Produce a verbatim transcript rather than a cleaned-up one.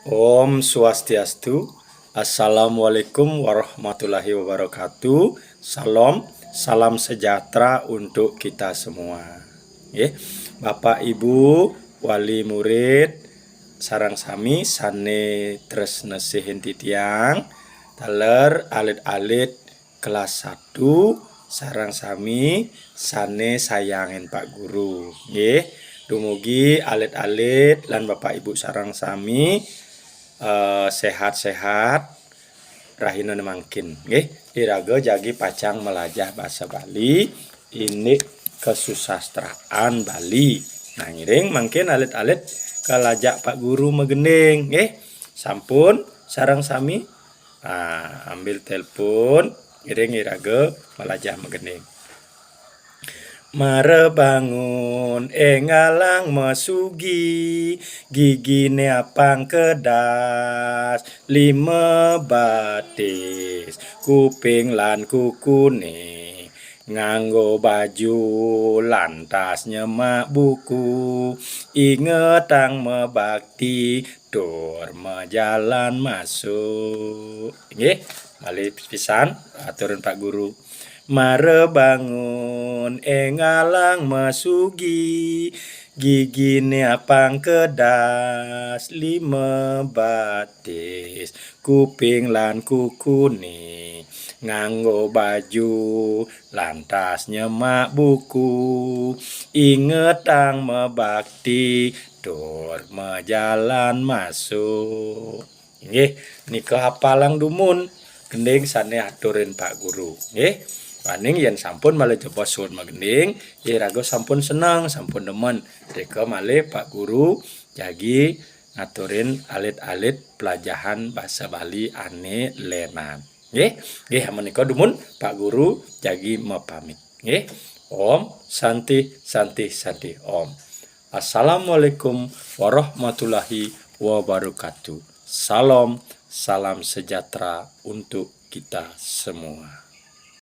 Om Swastiastu. Assalamualaikum warahmatullahi wabarakatuh. Salam, salam sejahtera untuk kita semua. Nggih. Bapak Ibu, wali murid, sareng sami sane tresnesihin titiang, taler alit-alit kelas satu, sareng sami sane sayangin Pak Guru, nggih. Dumugi alit-alit lan Bapak Ibu sareng sami, eh, sehat-sehat rahina mangkin, nggih. Iraga jagi pacang melajah basa Bali, indik kesusastraan Bali. Nah, ngiring mangkin alit-alit kalajak Pak Guru magending, nggih. Sampun sareng sami. Ah, ambil telepon, ngiring iraga malajah magending. Mara bangun, enggalang masugi, gigine apang kedas, lima batis, kuping lan kukune, nganggo baju, lantas nyemak buku, ingetang mabakti, tur majalan masuk. Nggih, malih pisan aturin Pak Guru. Mara bangun, enggalang masugi, gigine apang kedas, lima batis, kuping lan kukune, nganggo baju, lantas nyemak buku, ingetang mabakti, tur majalan masuk. Inggih, nika hapalang dumun gending sane aturin Pak Guru, nggih. Waning yen sampun malih jebos suud magending, iraga sampun seneng, sampun demen. Rika malih Pak Guru jagi ngaturin alit-alit pelajahan basa Bali ane lenan. Nggih, nggih, menika dumun Pak Guru jagi mapamit. Nggih. Om Santi, Santi, Santi, Om. Assalamualaikum warahmatullahi wabarakatuh. Salam, salam sejahtera untuk kita semua.